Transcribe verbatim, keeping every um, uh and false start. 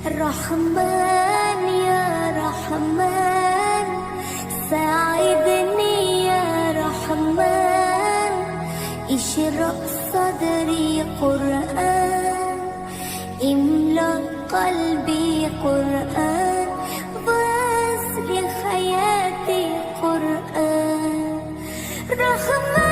رحمن يا رحمن، ساعدني يا رحمن، اشرح صدري قرآن، املأ قلبي قرآن، واسق حياتي قرآن. رحمن